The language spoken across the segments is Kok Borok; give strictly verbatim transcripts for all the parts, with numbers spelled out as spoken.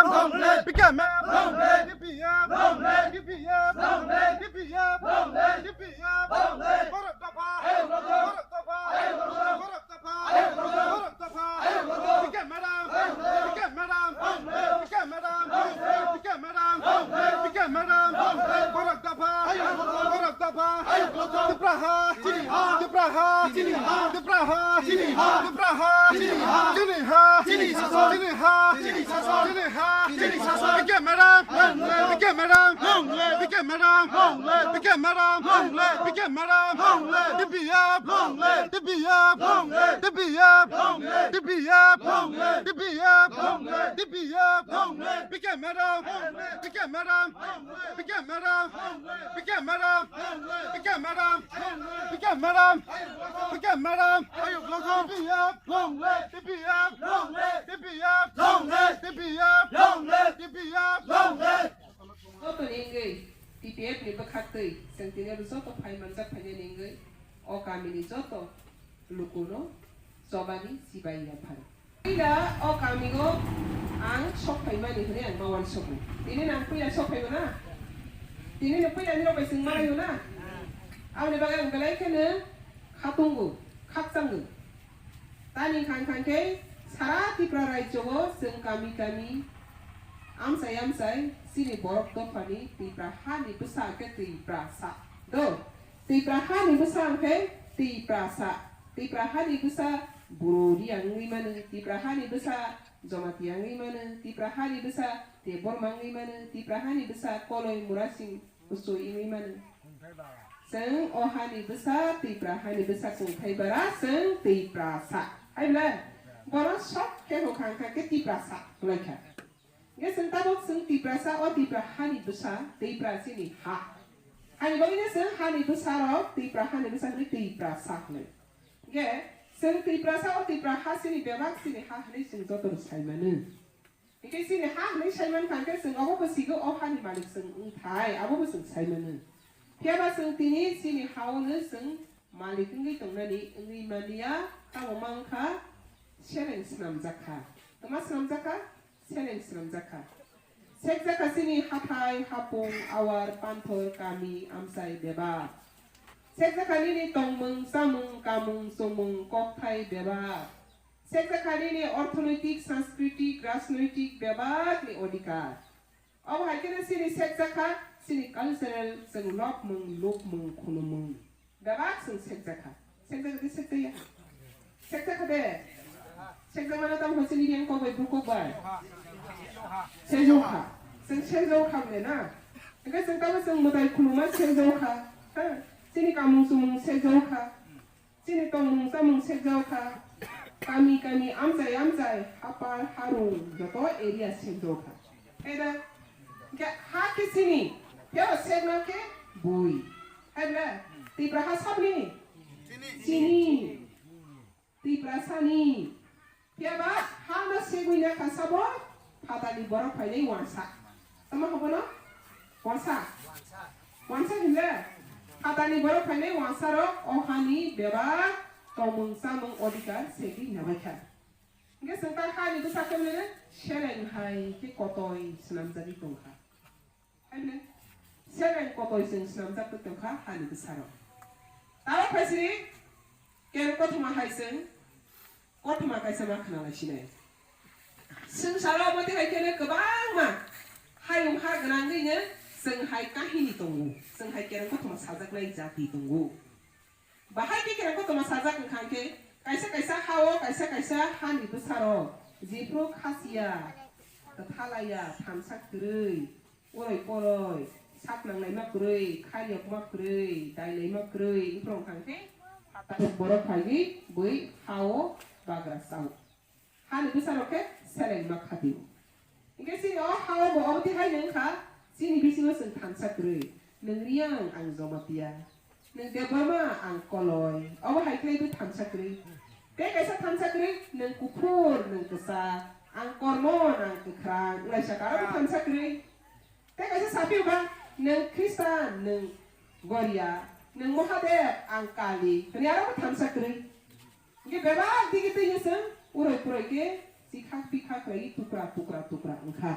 Long live! B K M F! Long live! T P F! Long live! T P F! Long live! T P F! Long live! T P F! Long live! Borok dopha! Borok dopha! Borok dopha! Borok dopha! B K M F! B K M F! B K M F! Borok dopha! Borok dopha! Tipra ha! Tipra ha! Tipra ha! Tipra ha! Chini ha! Chini ha! Chini ha! Chini ha! Chini ha! Chini ha! Chini ha! Chini ha! Chini ha! B K M F! Long live! B K M F! Long live! B K M F! Long live! B K M F! Long live! B K M F! Long live! T P F! Long live! T P F! Long live! T P F! Long live! T P F! Long live! T P F! Long live! T P F! Long live! B K M F! Long live! B K M F! Long live! B K M F! Long live! B K M F! Long live! B K M F! Long live! B K M F! Long live! B K M F! Long live! T P F! Long live! T P F! Long live! T P F! Long live! T P F! Long live! T P F! Long live! Joto ni wngwi T P F ni bwkhaktwi chwng tini oro joto phai manjak phainani wngwi o kamini joto lukuno chobani chibai ya phano. Puila o kamio ang sok phaimani hwnwi ang ma uansogo. Tini nang puila sok phaio na? Tini no puila nirok bai chwng malaio na? Aboni bagwi ang belai kheno khatungo, khakchango. Tani khan khan khe sara Tripura rajyo o chwng kami kami amchai amchai chini borok dophani Tripura hani bwsa khe Tripura sa. Do, Tripura hani bwsa hwnkhe Tripura sa. Tripura hani bwsa Bru Reang wngwi mano, Tripura hani bwsa Jamatia wngwi mano, Tripura hani bwsa Debbarma wngwi mano, Tripura hani bwsa Koloi Murasing Kuchuk wngwi mano. Chwng o hani bwsa, Tripura hani bwsa kungthai bara, chwng Tiprasa. Hai bwle? Bono sok khe hwnkha hwnkha khe Tiprasa hwnwi kha. Hwnkhe chwng tabuk chwng Tiprasa, o Tripura hani bwsa, Tripura chini ha. Hani bagwino chwng hani bwsarok Tripura hani bwsa hwnwi Tiprasa hwnwi. Hwnkhe chwng Tiprasa, o Tripura ha chini bebak chini ha hwnwi chwng jotono sai mano. Hwnkhe chini ha hwnwi sai mankha hwnkhe chwng obo bwsigo o hani malik chwng wngthai, abobo chwng sai mano. Phiyaba chwng tini chini ha-ono chwng malik wngwi tongnani wngwi manya, tamo mankha seleng swnamjakha. Tama swnamjakha? Seleng swnamjakha. Sekjakha chini hathai, hapung, awar, panthor, kami, amchai, bebak. Sekjakha nini tongmung, chamung, kamung, chumung, kokthai, bebak. Sekjakha nini orthonoitik, sanskritik, rajnoitik bebakni odhikar. Obo hai kheno chini sekjakha, chini cultural, chwng lobmung, lukmung, khulumung. Bebak chwng sekjakha. Sekjakha de sekjakya? Sekjakha de. Sekjakmano tamo chini yang kok bai, bukuk bai. Sekjakha. Chwng sekjakha bole na. Hwnkhe chwng tamo chwng mwtai khuluma sekjakha. Ha? Chini kamung chumung sekjakha. Chini tongmung chamung sekjak kha, kami kami, amchai amchai, hapar, harung, joto area sekjak kha. Hai da? Hwnkhe ha khe chini, phiyaba sekna khe bui. Hai bwle? Tipra ha sabni? Chini. Tiprasani. Phiyaba hano segwi nakha sabo phatarni borok phainai wansa. Tamo hobono? Wansa. Wansa hinle? Phatarni borok phainai wansarok o hani bebak tongmung chamung odhikar segwi nabaikha. Hwnkhe chwng ta hani bwsa khe mwnwi seleng hai khe kotoi swnamjagwi tongkha. Hai bwle? Seleng kotoi chwng swnamjak tongkha hani bwsarok. Tamo phaisiri, kero kothoma hai chwng, kothoma kaisa ma khna lai sinai. Swngcharo omo tei hai kheno kwbangma hayung ha gwnangwino chwng hai kahini tongo, chwng hai kero kothoma sajaknai jati tongo. Bahai khe kera kothoma sajak wngkha hwnkhe, kaisa kaisa ha-o kaisa kaisa hani bwsarok jephru khasiya, kwthalaiya, thansa kwrwi, uroi poroi, sak nanglaima kwrwi, khaiyokma kwrwi, dailaima kwrwi wngphru wngkha hwnkhe, borok phaigwi bui ha-o bagra chao. Hani bwsarok khe seleng ma khatio. Hwnkhe chini o ha-o bo omo twi hai nwng kha, chini bisingo chwng thansa kwrwi. Nwng Reang, ang Jamatia. Nwng Debbarma, ang Koloi. Obo hai khlai bo thansa kwrwi. Tei kaisa thansa kwrwi, nwng kuphur, nwng kwchak. Ang Kormon, ang kwkhrang. Wnglaisa ka abo thansa kwrwi. Tei kaisa sa phiyokha, nwng Khristan, nwng Goria, nwng Mahadev, ang Kali. Hwnwi aro bo thansa kwrwi. Hwnkhe bebak digi twi hwsong, uroi puroi khe Sikha pikha khlaiwi tukra tukra tukra wngkha.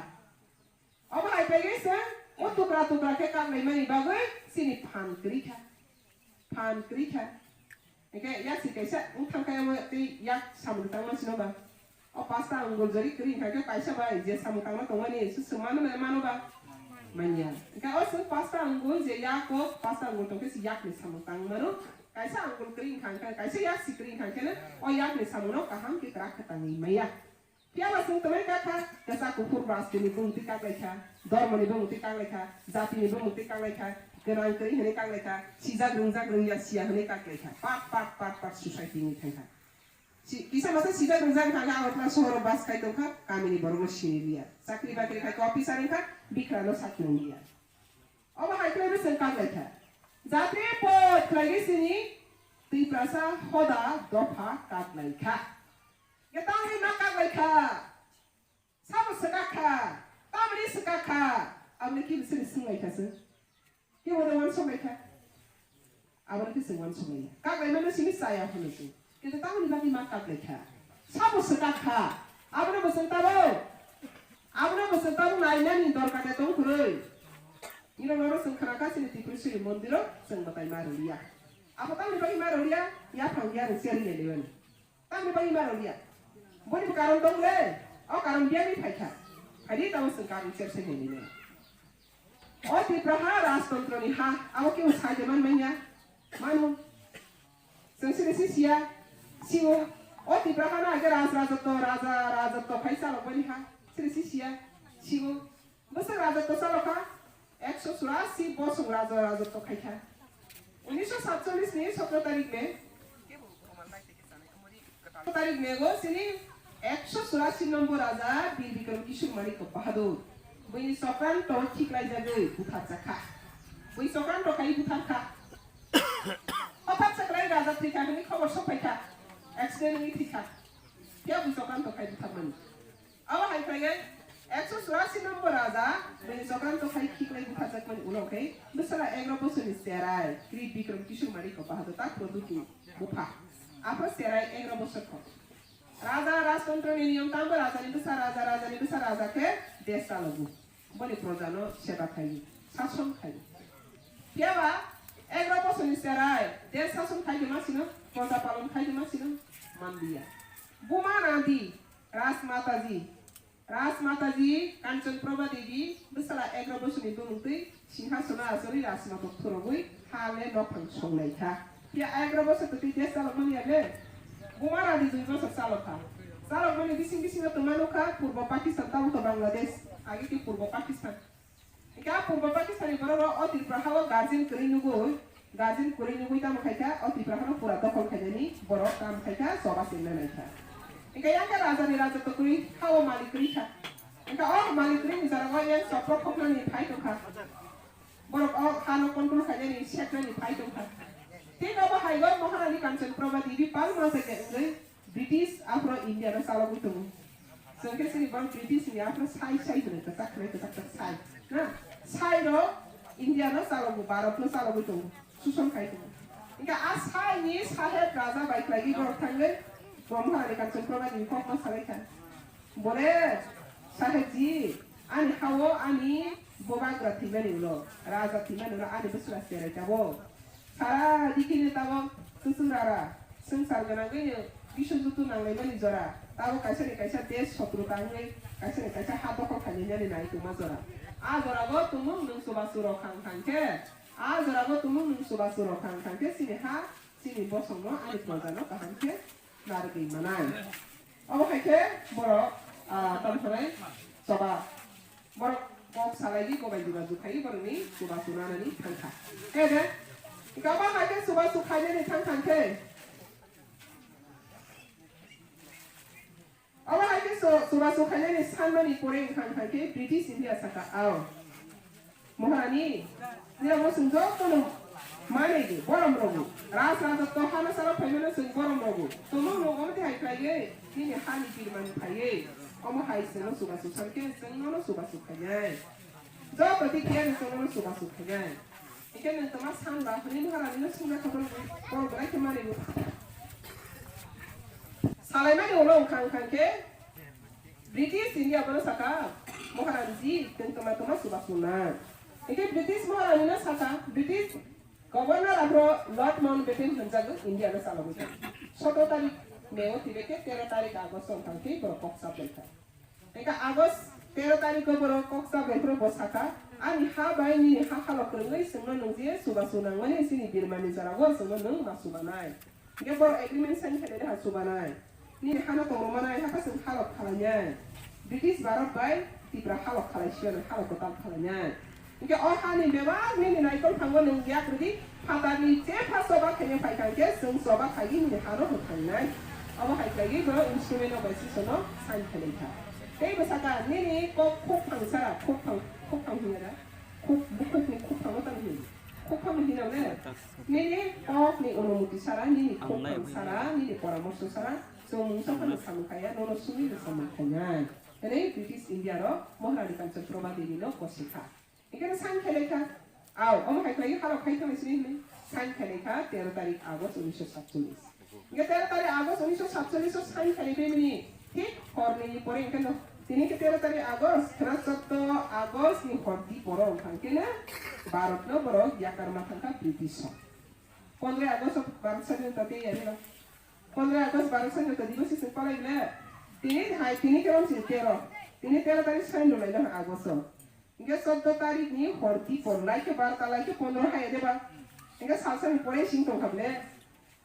Obo hai khlaiwi se o tukra tukra khe kaklaimani bagwi chini phan kwrwi kha. Phan kwrwi kha. Hingkhe yak si kaisa wng thang khe omo tei yak samung tangma sino ba. O pasta angul jori kwrwi hingkha khe kaisa bai je samung tangma tongmani se swng mano na mano ba? Manya. Hingkhe o swng pasta angul je yak o pasta angul tongkhe se yakni samung tang mano. Kaisa angul kwrwi hingkha hingkhe kaisa yak si kwrwi hingkha hingkhe o yakni samungno kaham khe kwrak khe tangwi maya. Phiya ba chwng tongwi kakha, kwchak kuphur bo astini bumungtwi kaklaikha, dhormoni bumungtwi kaklaikha, jatini bumungtwi kaklaikha, gwnang kwrwi hwnwi kaklaikha, sijak rwngjak rwngya siya hwnwi kaklaikha, part part part part society wngwi thangkha. Si-, kisa masa sijak rwngjak wngkha khe Agartala sohoro bas khai tongkha, kamini borokno sini liya, chakri bakri khai khe officer wngkha, bikrano sak nung liya. Obo hai khlaiwi chwng kaklaikha. Jatri poit khlaigwi chini Twiprasa hoda dopha kaklaikha. Hwnkhe tamni ma kaklai kha? Sabo swkak kha? Tamni swkak kha? Aboni khe bisini swnglaikha se. Kebo de uansuknai kha. Aboni khe chwng uansuknai ya. Kaklaimano simi chaya hwnwi chwng. Kintu tamni bagwi ma kaklai kha? Sabo swkak kha? Abono bo chwng tabo. Abono bo chwng tabo nainani dorkar de tong kwrwi. Nirok norok chwng khna kha chini Tripureshwari mondiro chwng mwtai ma rwliya. Abo tamni bagwi ma rwliya? Yaphang yarwng cherwi nai leibani. Tamni bagwi ma rwliya? Boni bo karon tong le, o karon biyangwi phaikha. Phaidi tamo chwng karon cherse hwnwi le. O Tipraha rajtantroni ha, abo kebo saide man manya? Manu. Chwng sini si siya, sio. O Tipraha no age raj rajotto, raja rajotto khai chalokmani ha. Sini si siya, sio. Bwswk rajotto chalokha? Ekso churasi bosong raja rajotto khaikha. Unisho satchollis ni sotro tarik May. Sotro tarik May go sini ekso churasi nombor raja Bir Bikram Kishore Manik Bahadur. Buini Sokranto thiklaijagwi butharjakha. Bui Sokranto khai butharkha. Hothat se kwlai raja thwikha hwnwi khobor sokphaikha. Accident wngwi thwikha. Phiya bui Sokranto khai butharmani. Abo hai khlaiwi ekso churasi nombor raja bini Sokranto khai khiklai butharjakmani ulo khe bwsala egaroh bosorni cherai Kri Bikram Kishore Manik Bahadur ta Pradutu bupha. Aphro cherai egaroh bosor kho. Raja rajtantroni niyom tangbo rajani bwsa raja, rajani bwsa raja khe desh chalogo. Boni projano seba khaio, sason khaio. Phiyaba egaroh bosorni cherai desh sason khaidi ma sino, proja palon khaidi ma sino, manliya. Buma nadi Rajmataji, Rajmataji Kanchan Prabha Devi bwsala egaroh bosorni bumungtwi singhasono achorwi rajmatok phurogwi ha le nophang songlaikha. Phiya egaroh bosor twtwi desh chalokmani ya le? Buma nadi dui bosor chalokha. Chalokmani bising bisingo twma nukha Purbo Pakistan, tabuk to Bangladesh, age khe Purbo Pakistan. Hingke a Purbo Pakistani borok rok o Tripura hao guardian kwrwi nugwi, guardian kwrwi nugwi tamo khaikha, o Tripura hano pura dokhol khainani borok kam khaikha, choba chengna naikha. Hingke yang khe rajani raja to kwrwi hao malik kwrwi kha. Hingke o malik kwrwi ni jora o yang chopro khoknani phai tongkha. Borok o hano control khainani seknani phai tongkha. Thik abo hai o Maharani Kanchan Prabha Devi palma se ke wngwi British aphro India no chalogwi tongo. Chwng khe chini borok British ni aphro sai sai hwnwi kwchak hwnwi kwchak kwchak sai. Na? Sai rok India no chalogo, Bharat no chalogwi tongo. Suson khai tongo. Hingkhe a sai ni saheb raja bai khlaigwi borok thangwi Brahma ni Kanchan Prabha ni kok no salai kha. Bole saheb ji, ani hao ani bobagra thwimani ulo, raja thwimani ulo ani bwsla cherai tabok. Sara dikini tabok chwchwng rara, swngchar gwnangwi no biswjutu nanglaimani jora, tabok kaisa ni kaisa desh sotru tangwi, kaisa ni kaisa ha dokhol khainani nai tongma jora. A jora bo tumung nwng chubachu rok khang khang khe, a jora bo tumung nwng chubachu rok khang khang khe chini ha, chini bosong no, ani proja no kaham khe narwgwi manai. Obo hai khe borok, ah, tamo sanai choba. Borok kok salai di, bobai diba jukhai borokni chubachu nanani thangkha. Khe de, ika obo hai khe chubachu khainani thang thang khe. Obo hai khe chu-, chubachu khainani sanmani pore wngkha wngkha khe British India saka, ao. Maharani, nirok bo chwng jotono manwi di, borom rogo. Raj raja to hana salo phaimano chwng borom rogo. Tumung no omo twi hai khlaiwi, nini hani birmani phaiwi. Omo hai chwngno chubachu san khe chwng nono chubachu khainai. Joto twiphiyano chwng nono chubachu khainai. Hingkhe nwng tongma san ba hwnwi Maharani no swngna kha borok, borok belai khe manwi bo. Salaimani ulo wngkha wngkha khe, British India bono saka, Maharani ji, teng toma toma suba suna. Eke British Maharani no saka, British Governor abro Lord Mountbatten hwnjago India no salogwi. Soto tarik May o tibeke tero tarik August o thangkhe borok kok chap lai kha. Eka August tero tarik o borok kok chap lai phuru bo saka, ani ha bai nini ha halok kwrwngwi chwngno nung je suba su nangmani chini birmani jora o chwngno nung ma suba nai. Hingke borok agreement sign khainai ha suba nai. Nini hano tongma nai, hakha chwng halok khalai nai. British Bharat bai Tipra halok khalai sio nai, halok kwtal khalai nai. Hingke o hani bebak nini naikol thango nwng yak rwdi, phatarni che pha choba khaina phai kha hingke chwng choba khaiwi nini hano hwnkhainai. Obo hai khlaiwi borok instrument o bai sisono sign khainai kha. Tei bwsaka nini kok khukphang sara, khukphang, khukphang hwnwi da? Khuk, bukhukni khukphango tamo hwnwi. Khukphang hwnwi rok le? Nini kokni onumuti sara, nini khukphang sara, nini poramorsho sara, chwng mungsa phano samung khaiya, nono sumi no samung khainai. Hwnwi British India rok Maharani Kanchan Prabha Devi no gosikha. Ekheno sign khailai kha. Ao, omo hai khlaiwi halok khai thangwi sini hwnwi sign khailai kha tero tarik August unisho satchollish. Hingke tero tarik August unisho satchollish o sign khailai phaimani thik horni pore hingke no tini khe tero tarik August, khwna choudo August ni hor di poro wngkha hingke no Bharat no borok yakarma thangkha British rok. Pondro August o Bharat Sadhinota tei yari rok. Pondro August Bharat Sadhinota Dibosi se palai le. Tini hai tini khe romsi tero. Tini tero tarik sign rwlai no August o. Hingke choudo tarik ni hor di por lai khe barota lai khe pondro hai de ba. Hingke salsa ni pore sing tong kha ble.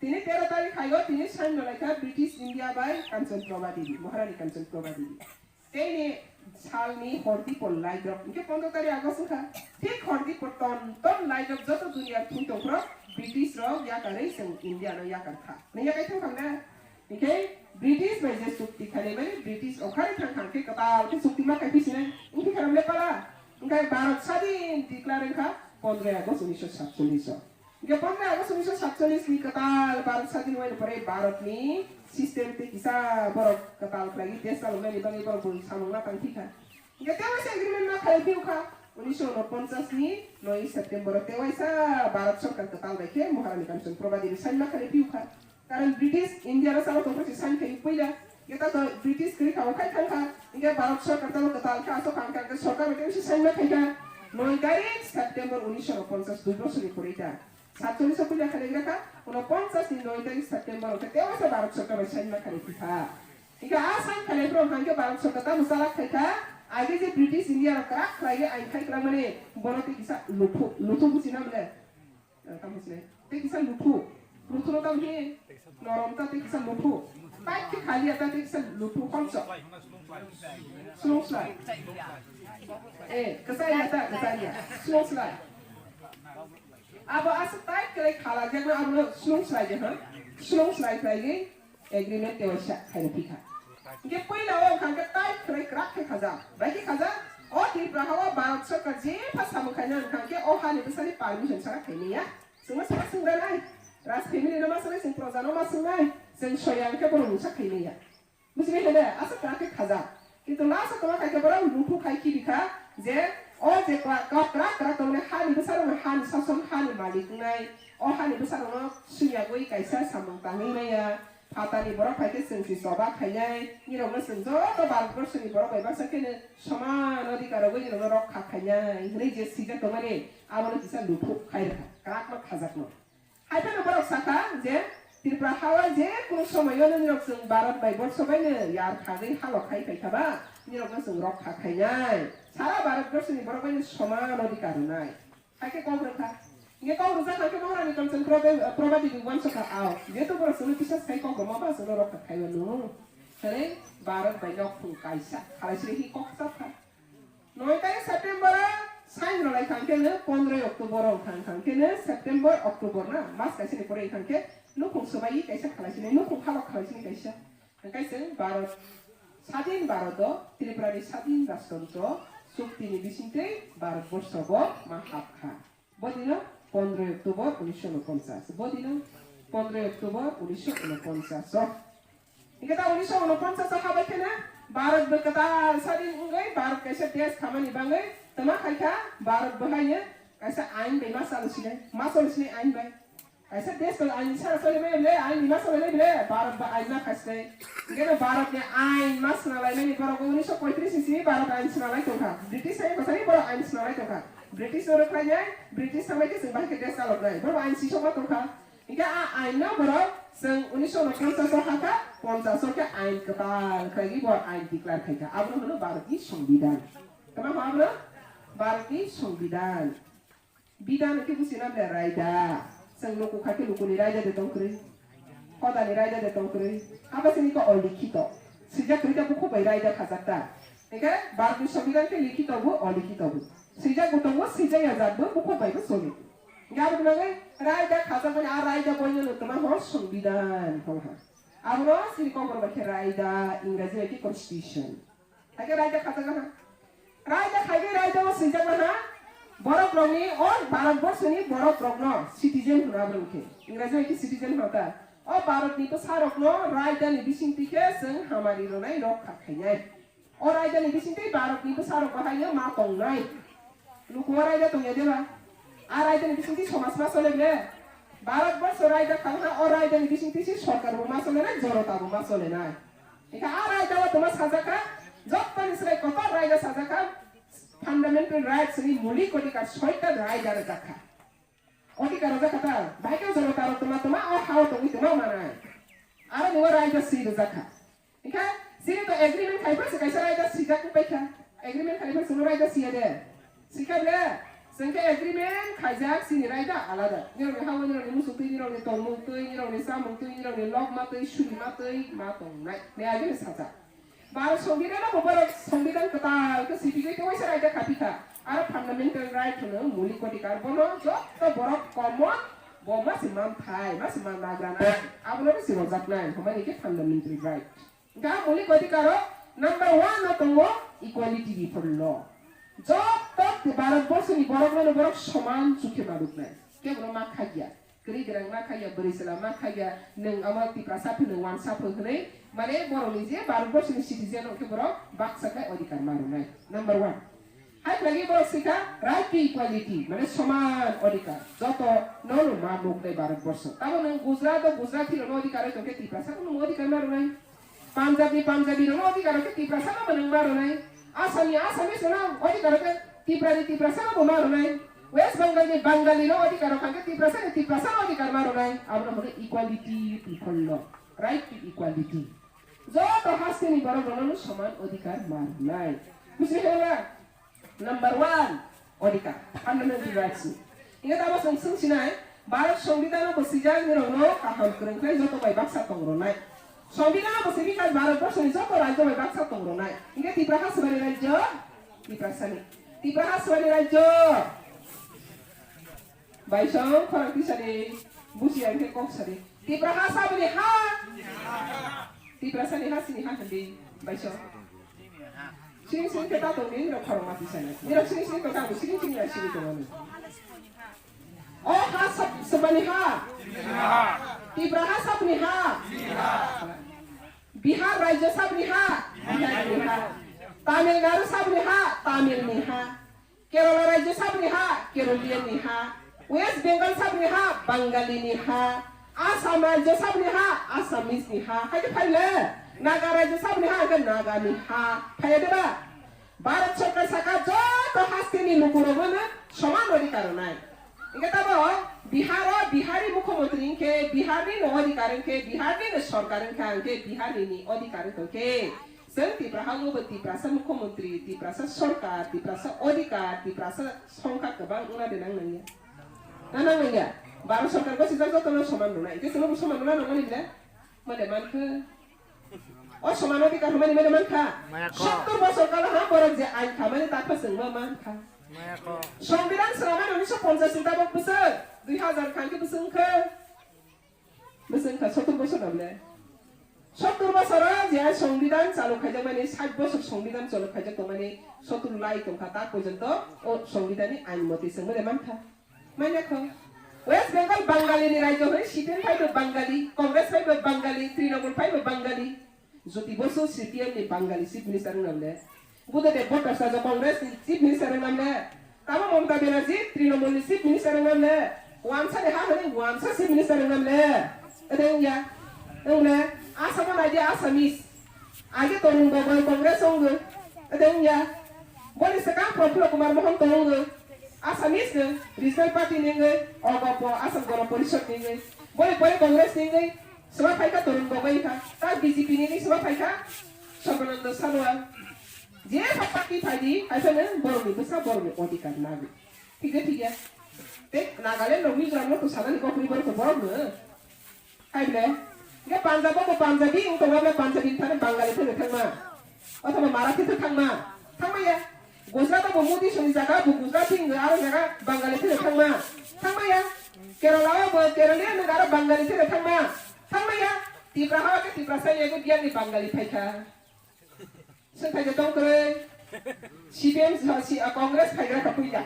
Tini tero tarik hai o tini sign rwlai kha British India bai Kanchan Prabha Devi, Maharani Kanchan Prabha Devi. Tei ni sal ni hor di por lai drop. Hingke pondro tarik August wngkha. Thik hor di por ton ton lai drop joto dunia thung tong phro British rok yakarwi chwng India no yakar kha. Nini yakai thang kha ble. Hingke British bai je chukti khainai mani British okhari thang thang khe kwtal khe chukti ma khai phi sinai. Wngkhe khe romle pala. Hingke Bharat sadin declare wngkha pondro August unisho satchollish o. Hingke pondro August unisho satchollish ni kwtal Bharat sadin wngmani pore Bharat ni system tei kisa borok kwtal khlaiwi desh chaloknani bagwi borok bo samung ma tang thikha. Hingke tei waisa agreement ma khlai phiyo kha. Unisho unoponchas ni noi September o tei waisa Bharat sorkar kwtal bai khe Maharani Kanchan Prabha Devi sign ma khlai phiyo kha. Karon British India no chalo tongphuru se sign khai puila. Geta to British kwrwi kha, okhai thang kha. India Bharat sorkar tamo kwtal kha, aswk kha, hingkha, hingkha sorkar bai tei se sign ma khai kha. Noi tarik September unisho unoponchas, dui bosor ni pore ta. Satchollish o puila khai gra kha, unoponchas ni noi tarik September o khe tewa se Bharat sorkar bai sign ma khai kha. Hingkha a sign khai phuru hingkhe Bharat sorkar tamo chalak khai kha. Age je British India rok kwrak khlai ain khai kwlangmani bono tei kisa luthu, luthu buchina bole. Eh, tamo sini. Tei kisa luthu. Luthu no tamo hi? Norom ta tei kisa luthu. Pai khe khali ata tei kisa luthu khonso. Slung slai. Eh, kasa ya ta, kasa ya. Slung slai. Abo asa tai kele khala jagna abo no slung slai je ha. Slung slai khlai agreement tewaisa khaina phikha. Hingke puila o wngkha hingke tai khwlai kwrak khe khajak. Bai khe khajak, o Tripura ha o Bharat sorkar jepha samung khaina wngkha hingke o hani bwsani permission sara khaimaya. Chwngno sara swngranai. Raj family no ma swngnai, chwng proja no ma swngnai. Chwng soya hingke borok mungsa khaimaya. Bujibai khe de, aswk kwrak khe khajak. Kintu last o tongma khaikhe borok luthu khai khibi kha je o je kwrak kwrak tongmani hani bwsarokno hani sason hani malik wngnai. O hani bwsarokno swngya gwi kaisa samung tangwi maya. Phatani borok hai khe chwng se choba khainai, nirokno chwng joto Bharatborsoni borok bai baksa kheno soman odhikar rwgwi nirokno rokha khainai hwnwi je swijak tongmani, abono kisa luphuk khai rwkha, kwrakma khajakno. Hai phano borok sakha je Tripura hao je kunu somoio nirok chwng Bharat bai borso baino yar khagwi halok khai phaikha ba, nirokno chwng rokha khainai, sara Bharatborsoni borok baino soman odhikar rwnai. Hai khe kok rwkha. Hingke kok rwjak kha khe Maharani Kanchan Prabha, Prabha Devi uansukha, ao. Jehetu borok chwngno bisas khai kok rwma ba chwngno rokha khai mano. Hwnwi Bharat bai nok thung kaisa khalai siri hi kok chap kha. Noi tarik September o sign rwlai kha hingke no pondroi October o wngkha, wngkha hingke no September, October na mas kaisa ni pore wngkha hingke nukhung swbai kaisa khalai sini, nukhung halok khalai sini kaisa. Hingke chwng Bharat, sadin Bharat o, Tripura ni sadin rajtontro, chukti ni bisingtwi Bharat borsho bo ma hap kha. Bo dino pondroi October unisho unoponchas. Bo dino pondroi October unisho unoponchas o. Hingke ta unisho unoponchas o habai kheno Bharat bo kwtal sadin wngwi Bharat kaisa desh khamani bangwi tama khai kha. Bharat bo haino kaisa ain bai ma chalo sinai, ma chalo sinai ain bai. Kaisa desh to ain sara soli maya bile, ain lima soli maya bile, Bharat ba ain ma khasne. Geno Bharat ni ain ma swnalai mani borok unisho poitris ni simi Bharat ain swnalai tongkha. British hai kwthani borok ain swnalai tongkha. British no rwkhlai nai, British thanglai khe chwng bahai khe desh chalok nai. Borok ain sisok ma tongkha. Hingke a ain no borok chwng unisho ponchas o hakha, ponchas o khe ain kwtal khlaigwi borok ain declare khaikha. Abono hwno Bharat ni Songbidan. Tamo abono Bharat ni Songbidan. Bidan hwnkhe buchina bwle raida. Chwng luku kha khe lukuni raida de tong kwrwi. Hodani raida de tong kwrwi. Abo chini khe olikhito. Swijak kwrwi khe bukhuk bai raida khajak ta. Hingkhe Bharatni Songbidan khe likhito bo, olikhito bo. Swijak bo tongo, swijak ya jak bo, bukhuk bai bo soli. Hingkhe abo bagwi raida khajak mani a raida boino no twma ho Songbidan hol ha. Abono chini kokborok bai khe raida, Ingraji bai khe constitution. Haikhe raida khajak ha. Raida khaigwi raida o swijak ha. Borok rokni o Bharat borsoni borok rokno citizen hwno abo khe. Ingraji bai khe citizen hwno ta. O Bharat ni bwsa rokno raida ni bisingtwi khe chwng hamari rwnai rok kha khainai. O raida ni bisingtwi Bharat ni bwsa rok bahai ma tongnai. Luku o raida tongya deba. A raida ni bisingtwi somaj ma chole ble. Bharat borso raida khang ha o raida ni bisingtwi se sorkar bo ma chole nai, jorota bo ma chole nai. Hingkhe a raida o tongma sajak kha, jottoni slai kotor raida sajak kha, fundamental rights ni mulik odhikar soita raida rwjak kha. Odhikar rwjak kha ta, bahai khe joro taro tongma tongma, o ha o tongwi tongma manai. Aro ni o raida swi rwjak kha. Hingkhe chini to agreement khai phano se kaisa raida swijak wng pai kha. Agreement khai phano chwngno raida swiya de. Sikha ble, chwng khe agreement khaijak, chini raida alada. Nirokni ha-o, nirokni muchuk twi, nirokni tongmung twi, nirokni chamung twi, nirokni lokma twi, surima twi ma tongnai. Miyagi ni sajak. Baro Songbidan no bo borok Songbidan kwtal khe sipigwi tei waisa raida kha phi kha. Aro fundamental right hwno mulik odhikar, bono jotto borok common bo ma se man thai, ma se man nagra nai. Abono se rojaknai, hwnmani khe fundamental right. Ga mulik odhikaro number one no tongo equality before law. Jotto Bharat borsoni borok no borok soman chukhe manuknai. Kebono ma khaiya. Kwrwi gwrang ma khaiya, bwrwi chwla ma khaiya, nwng amo Tiprasa phi, nwng wansa phi hwnwi, mane borokni je Bharat borsoni citizen rok khe borok baksa khai odhikar ma rwnai. Number one. Hai khlaiwi borok sikha right to equality, mane soman odhikar. Joto no no ma nuknai Bharat borso. Tamo nwng Gujarat o Gujarati rokno odhikar oi tongkhe Tiprasa no odhikar ma rwnai. Punjab ni Punjabi rokno odhikar khe Tiprasa no bo nwng ma rwnai. Assam ni Assamese rokno odhikar khe Tripura ni Tiprasa no bo ma rwnai. West Bengal ni Bengali no odhikar kha khe Tiprasa ni Tiprasa no odhikar ma rwnai. Abono hwnwi equality before law, right to equality. Joto haste ni borok rokno soman odhikar ma rwnai. Buji khe ba? Number one, odhikar, fundamental rights ni. Inge tamo chwng swng sinai, Bharat Songbidan o bo swijak nirokno kaham kwrwng khlai joto bai baksa tong rwnai. Songbidan o bo swijak Bharat borsoni joto rajyo bai baksa tong rwnai. Inge Tipra ha swbani rajyo, Tiprasa ni. Tipra ha swbani rajyo. Baisong khorang tisani busi ang khe kok sadi. Tipra ha saboni ha. Tiprasa ni ha sini ha hindi. Baisong. Sini sini kita tong ni rok khorang mati sana. Ni rok sini sini kita bu sini sini ya sini tong ni. O ha sab saboni ha. Tipra ha saboni ha. Bihar rajyo saboni ha. Bihar ni ha. Tamil Nadu saboni ha. Tamil ni ha. Kerala rajyo saboni ha, Keralian ni ha. West Bengal saboni ha, Bengali ni ha. Assam rajyo saboni ha, Assamese ni ha. Hai khe phai le. Naga rajyo saboni ha, hwnkhe Naga ni ha. Phai de ba? Bharat sorkar saka joto haste ni lukurokno soman odhikar rwnai. Hwnkhe tamo Bihar o Bihari mukhyamantri hwnkhe Bihar ni no odhikar hwnkhe Bihar ni no sorkar hwnkha hwnkhe Bihar ni ni odhikar wngkha hwnkhe. Chwng Tipra ha wngo bo Tiprasa mukhyamantri, Tiprasa sorkar, Tiprasa odhikar, Tiprasa songkha kwbang wngna de nang nangya. Na nang nangya? Bharat sorkar bo sijak jotono soman rwnai. Hwnkhe chwngno bo soman rwna nangmani bile? Mode mankha. O soman odhikar hwnmani mode mankha. Maya kho. Sottor bosor kalo ha borok je ain khamani takha chwngma mankha. Maya kho. Songbidan swnamani unisho ponchas ni tabok bwswk, dui hazar khan khe bwswk wngkha. Bwswk wngkha sottor bosor na bole? Sottor bosor o je hai Songbidan chalu khaijak mani, sait bosor Songbidan chalu khaijak tongmani, sottor lai tongkha ta porjonto o Songbidan ni ain moti chwng bole mankha. Manya kho. West Bengal Bengali ni rajyo hwnwi C P M phaibo Bengali, Congress phaibo Bengali, Trinamool phaibo Bengali. Jyoti Basu C P M ni Bengali Chief Minister wng nang le. Buddha Dev Bhattacharya Congress ni Chief Minister wng nang le. Tamo Mamata Banerjee Trinamool ni Chief Minister wng nang le. Wansa ni ha hwnwi wansa chief minister wngna le. Ede wngya. Wng le. Asamo naidi Assamese. Age Tarun Gogoi Congress wngwi. Ede wngya. Boni swkang Prafulla Kumar Mahanta wngwi. Assamese ni regional party ni wngwi. Ogo bo Assam Gana Parishad ni wngwi. Boni pore Congress ni wngwi. Swba phaikha Tarun Gogoi kha. Ta B J P ni wngwi swba phaikha Sarbananda Sonowal. Je party phaidi, hai phano borokni bwsa borokni odhikar nagwi. Thik de thik ya. Tei Nagaland rok Mizoram rok to sanani kok ni borok to borok no. Hai ble. Ge Punjab bo Punjabi wng tongo ble Punjabi thani Bangali thani thangma. Othoba Marathi thani thangma. Thangma ya. Gujarat bo Modi soni jaga bo Gujarati wng aro jaga Bangali thani thangma. Thangma ya. Kerala bo Kerala wng aro Bangali thani thangma. Thangma ya. Tipra ha ke Tipra sa ya ge biang ni Bangali phaikha. Swng thai tong kwrwi. C P M si, ah, Congress phaigra ka puila.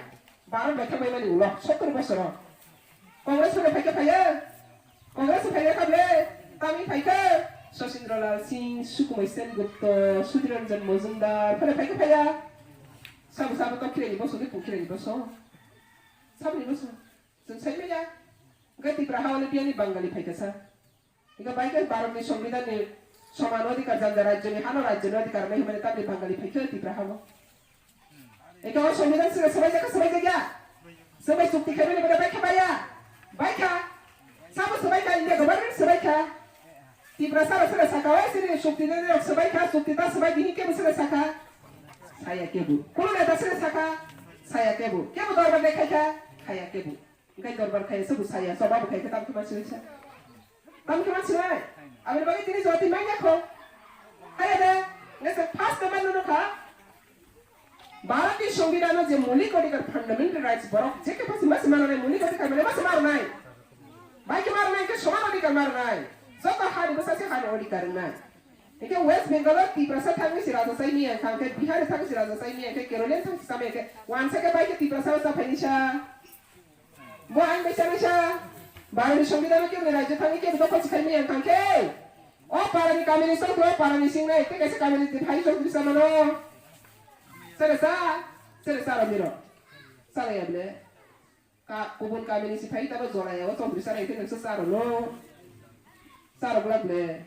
Baro betha bai mani ulo. Sottor bosoro. Congress phai phaikha phaiya. Congress phaigra ka ble. Tami phaikha. Sachindralal Singh, Sukumai Sen Gupta, Sudhir Ranjan Majumdar. Phai phaikha phaiya. Sabu sabu to kireni boso, ni pu kireni boso. Sabu ni boso. Chwng sai maya. Ga Tipra ha ole biani Bangali phaikha sa. Ika bai khe Bharatni Songbidanni soman odhikar janja rajyoni hano rajyoni odhikar nai hwnmani tamni Bangali phaikhe Tipra hao. Ika o Songbidan sira swbaijak kha swbaijak ya. Swbai chukti khaimani bada bai khe baya. Bai kha. Sabo swbai kha India government swbai kha. Tipra sara sira saka o sini chukti nani rok swbai kha chukti ta swbai dihi kebo sira saka. Saya kebo. Kuno neta sira saka. Saya kebo. Kebo dorbar de khai kha. Khaya kebo. Hingke dorbar khai se bo saya, choba bo khai khe tam khe ma sinai sa. Tam khe ma sinai. Aboni bagwi tini jati manya kho. Haya de, nge se first amendment no kha. Bharat ni Songbidan no je mulik odhikar fundamental rights borok je khe pasi masi mananai mulik odhikar mane masi maranai. Bai khe maranai khe soman odhikar maranai. Joto ha ni bwsa se ha ni odhikar wngnai. Hingke West Bengal o Tiprasa thangwi se raja chai miya kha, hingke Bihar thangwi se raja chai miya khe Kerala thangwi se chai miya khe wansa khe bai khe Tiprasa o cha phaini sa. Bo ang bai chanai sa, Bharatni Songbidan o kebo ni rajyo thangwi kebo dokhol se khai maya wngkha khe, o parani kamini songkro, o parani singnai, tei kaisa kamini twi phai songkri sa mano. Sere sa, sere sa romiro. Sa ya ble. Ka, kubun kamini si phai tabo jora ya, o songkri sa rai tei nang sa sa rono. Sa rok lak ble.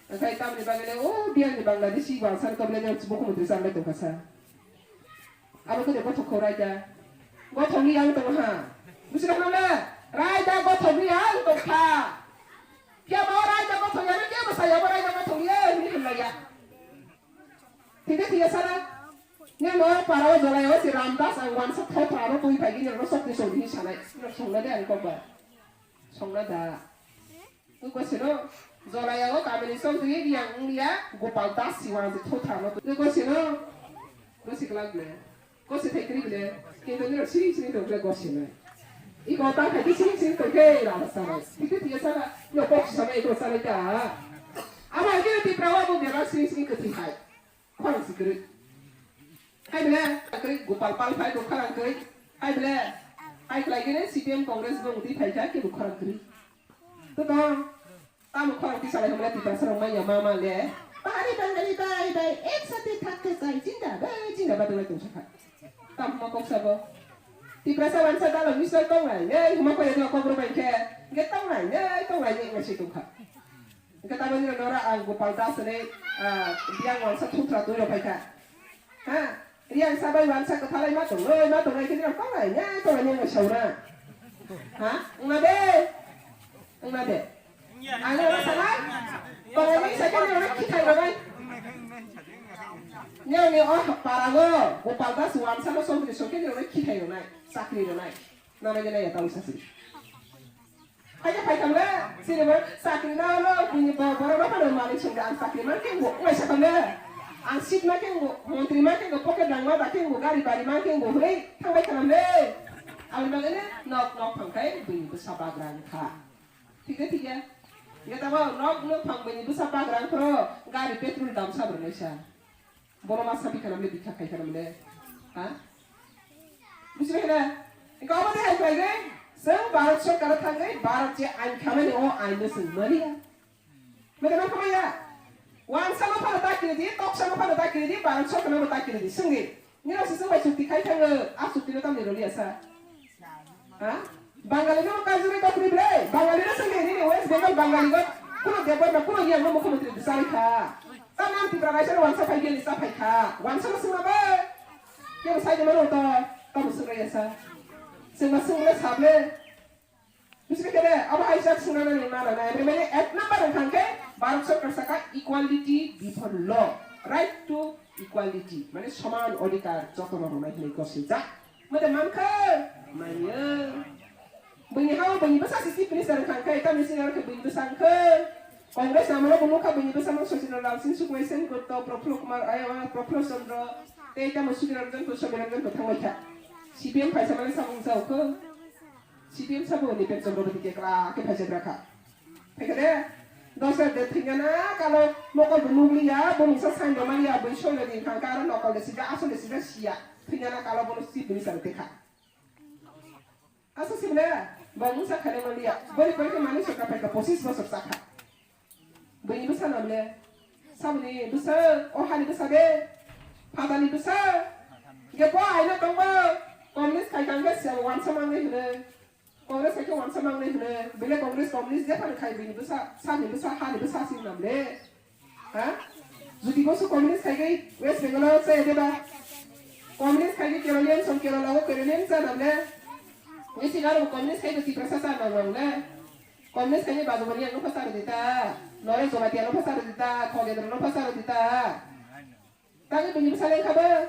Wngkhai tamni bagwi le o biyang ni Bangladeshi ba sar kable ne mukhyamantri sa le tongkha sa. Abo khe gothok kho raida. Gothok ni ang tong ha. Busi rok le raida gothok ni ang tong kha. Khe bo raida gothok ya ke bo saya bo raida gothok ni ang ni hwnla ya. Thik thik sara. Ni no para o jolai o si Ramdas ang wansa thok aro twi pai ni no sok ni sok ni sanai. Songna de ang kok ba. Songna da. Twi gosino jolai o kamini chongtwi riyang wngya Gopal Das siwang se thotha no. Twi gosino gosi kwlak le. Gosi thai kri le. Kintu ni sini sini tong le gosino. I ko ta khai sini sini tong ke la sa. Twi twi ya sa. Yo kok sa mai ko sa le ka. Aba ke ti prawa bo bera sini sini ke ti hai. Khorang si kwrwi. Hai bele, kwrwi Gopal Pal phai bo khorang kwrwi. Hai bele, hai khlai gini C P M Congress bo wngwi phai kha, kebo khorang kwrwi. To to, tamo khorang tisa lai hwnle Tiprasa rok manya ma ma le. Bahari Bangali bhai bhai, ek saath thakte chai, jindabad, jindabad wngwi tong sakha. Tamo kok sabo. Tiprasa wansa dalo misal tong lai, nei huma koi do kok ro bai khe, ge tong lai, nei tong lai, nei ngai si tong kha. Hingke taboni nora ang Gopal Das ni, ah, biyang wansa thutra twi rok phaikha. Ha? Riyang sabai wansa kwthalai ma tongnai, ma tongnai khe nirok tongnai, nya tongnai nirok sauna. Ha? Wngna de? Wngna de? Ang nirok sanai? Tongnai ni sakhe nirok khithai rwnai. Nirok ni o parango Gopal Das wansa no songkri songkhe nirok khithai rwnai, chakri rwnai. Nana gena ya tau sasi. Haja phai thamle, sini bo chakri na lo, bini bo borok no phano malik songkha ang chakri man khe bo, ngai sa thamle. Ang seat man khe bo, montri man khe bo, pocket rang ma da khe bo, gari bari man khe bo, hwnwi thangbai thamle. Ang bagwi nok nok phang khai bini bwsa bagra wngkha. Thik de thik ya. Nge tamo nok nok phang bini bwsa bagra wngphro, gari petrol dam sa bwrwnai sa. Bono ma sabi khanam le bikha khai khanam le. Ha? Busi hena. Iko abo de hai khai gai. Seng Bharat sorkar thang gai Bharat je ain khamani o ain no seng mani ya. Mede ma khamaya. Wansa ma phano ta kiri di, toksa ma phano ta kiri di, Bharat sorkar ma ta kiri di. Seng di. Nino siseng bai chukti khai thang a chukti no tamni roli asa. Ha? Bangali no kajuri kokri ble, Bangali no sangni nini West Bengal Bangali go, kuno Debbarma, kuno yang no mukhyamantri bwsari kha. Ta nam Tipra raisa no wansa phai geli sa phai kha, wansa no sungma be. Kebo sai de mano to, tamo sungraya sa. Sungma sungma sable. Bisri kede, abo hai sak sungrana ni mana na, every minute ek number ang khangke, Bharat Sarkar saka equality before law, right to equality, mane soman odhikar jotono rwnai hinwi gosijak. Mode mankha, manya. Bini hao bini bwsa si chief minister wngkha khe, tamni senior khe bini bwsa wngkha. Congress amolo bo nukha bini bwsa no Sachin Lal Singh Sukwai Sengupta, Prafulla Kumar Aiyawat, Prafulla Chandra, tei tamo Sudhir Ranjan Kho, Samir Ranjan Kho thangbai kha. C P M phaisa mani samung sao kho. C P M sabo ni pek Chandra Bati kekla khe phaisa bra kha. Phaikha de, dosa de thwinana kalo mokol bo nukliya, bo mungsa sign bo manya, bo soyo din thangkha, aro nokol de sida, asol de sida siya. Thwinana kalo bono chief minister tekha. Asa sibla, bangsa khane manliya. Bori bori ke mani sokra paika posis bosor sakha. Bini bwsa namle. Sabni bwsa, o hani bwsa de. Phatani bwsa. Ge bo aina tongbo. Communist khai kangge siya wansa mangnai hwne. Congress khai ke wansa mangnai hwne. Bele Congress communist je phano khai bini bwsa, sabni bwsa, hani bwsa sing namle. Ha? Jodi boso communist khai kai West Bengal o chaya deba? Communist khai kai Kerala song Kerala o Kerala cha namle. Wesi garo communist khai kai Tiprasa cha namle. Communist khai kai Bajumani ang no pasar dita. Nore Jomati ang no pasar dita. Khogendra no pasar dita. Tagi bini bwsa lengkha ba?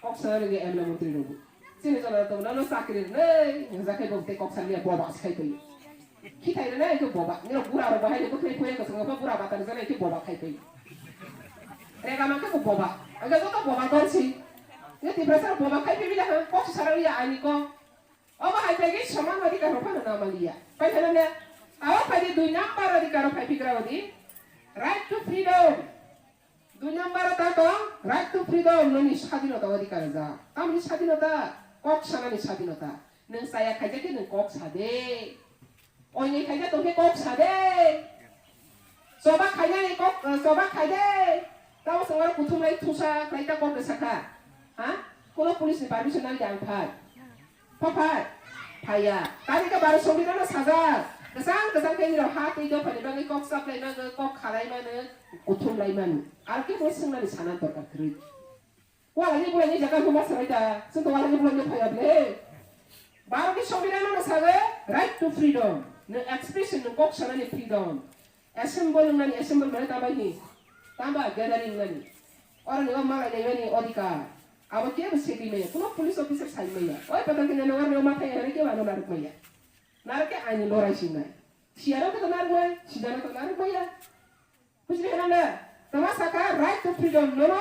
Kok sana nini M L A montri rogo. Chini jona to nano chakri nei. Jakai bok te kok sana boba sai kai. Khithai rwnai khe boba. Nirok bura rok bahai ni bwkhwnai phuya kwchwng khe bura bata rwjaknai khe boba khai phai. Rega mankhe bo boba. Ang khe joto boba tongsi. Nge Tiprasa boba khai phai bila khe kok si sarang ya ani ko. Obo hai phai khe soman adhikar rok phano na maliya. Pai phai nang ya. Awa phai di dui number adhikar rok phai phigra odi. Right to freedom. Dui number ta tong, right to freedom, nini sadinota odhikar ja. Tamni sadinota, kok sanani sadinota. Nwng chaya khaijak khe nwng kok sa de. Oini khaijak tong khe kok sa de. Choba khainani kok, eh, choba khai de. Tamo chwng aro kuthum lai thusa khlai ta kok de sakha. Ha? Kono police ni permission nang de ang phai. Pha phai. Phaiya. Tari ka baro songbidano sajak. Kwchang kwchang khe nirok ha twi dophani bagwi kok chaplai mano, kok khalai mano, kuthum lai mano. Aro khe bo swngnani sana dorkar kwrwi. Walani bulani jaga huma sarai da. Chwng to walani bulani phaiya ble. Baro khe songbidano no sago right to freedom. No expression, no kok sanani freedom. Assemble wngnani, assemble mane tamo hi? Tamo gathering wngnani. Oro ni o malai nai mani odhikar. Abo kebo segwi maya, kuno police officer sai maya. Oi padal khe nang oro ni o mathai hai kebo ano narwk maya. Narwk khe aini lorai singnai. Siyano khe to narwk mai, sijano to narwk maya. Bujli hwnna? Tama saka right to freedom, nono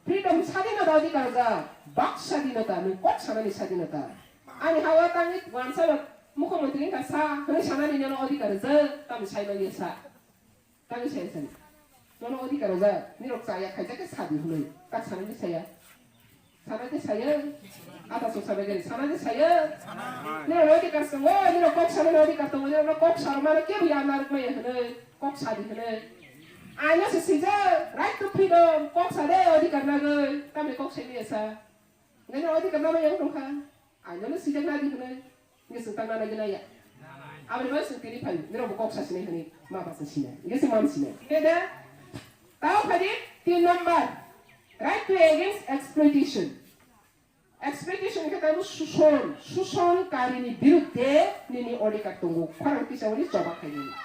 freedom sadinota odhikar ja, bak sadinota, nwng kok sanani sadinota. Ani hawa tangwi wansa mukhyamantri wngkha sa, hwnwi sanani nono odhikar ja, tamni sai manya sa. Tangwi saya sani. Nono odhikar rojak, nirok chaya khaijak khe sadi hwnwi. Tak sanani saya. Sana khe saya. Ata sok sana khe sana khe saya. Nirok odhikar tongo, nirok kok sana odhikar tongo, nirok kok sarma no kebo ya narwk maya hwnwi. Kok sadi hwnwi. Aino se sijak, right to freedom, kok sade odhikar nagwi. Tamni kok sai maya sa. Nini odhikar nama yang tongkha. Aino no sijak nadi hwnwi. Nge swng tang nana gina ya. Aboni bagwi swng tini phai, nirok bo kok sa sinai hwnwi ma basa sinai. Nge se mam sinai. Nge de, tao phadi tin number. Right to against exploitation. Exploitation khe tamo suson, suson karini birudde nini odhikar tongo. Khorang kisa hwnwi choba khainani.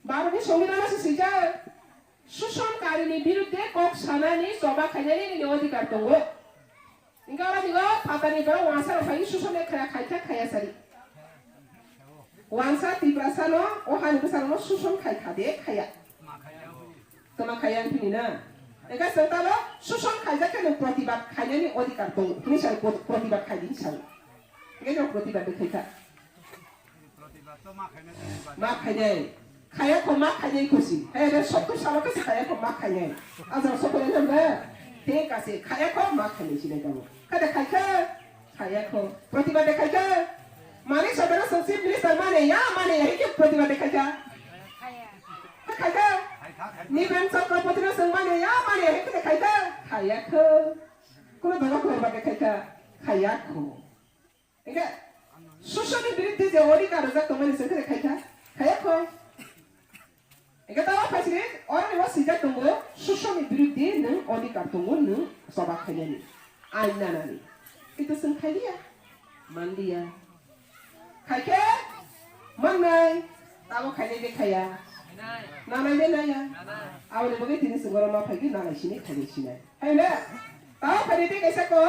Bharotni Songbidhano se swijak, suson karini birudde kok sanani choba khainani nini odhikar tongo. Hingke oro digo phatani borok wansa rok phai suson de khaya khai kha khaya sari. Wansa Tiprasa no o hani bwsarok no suson khai kha de khaya. Tama khaya wng phini na. Hingke chwng tamo suson khaijak khe nwng protibad khainani odhikar tongo. Hini sai protibad khai di sal. Hingke nwng protibad de khai kha. Ma khainai. Khaya kho ma khainai khusi. He, he, sottur salo khe khaya kho ma khainai. Ajang sokole na ba. Te kase khaya kho ma khainai sinai tamo. Khade khai kha. Khaya kho. Protibad de khai kha. Mani sabara song chief minister mane ya, mane ya, hike protibad de khai kha. Khai kha. Niben Chakraborty no song mane ya, mane ya, hike khai kha. Khaya kho. Kuno dogo kho ba de khai kha. Khaya kho. Hingke, Susoni biruddhe je odhikar rijak tongmani se khe khai kha? Khaya kho. Eke tamo phaisini, oroni bo swijak tongo, susoni biruddhe nwng odhikar tongo, nwng choba khainani, ain nanani. Kintu chwng khailiya, manliya. Khaikhe, mannai, tamo khainai de khaya. Nanai de naya. Aboni bagwi tini chwng oro ma phaikhe nanai sinai, khainai sinai. Hai na? Tamo khainai de kaisa ko,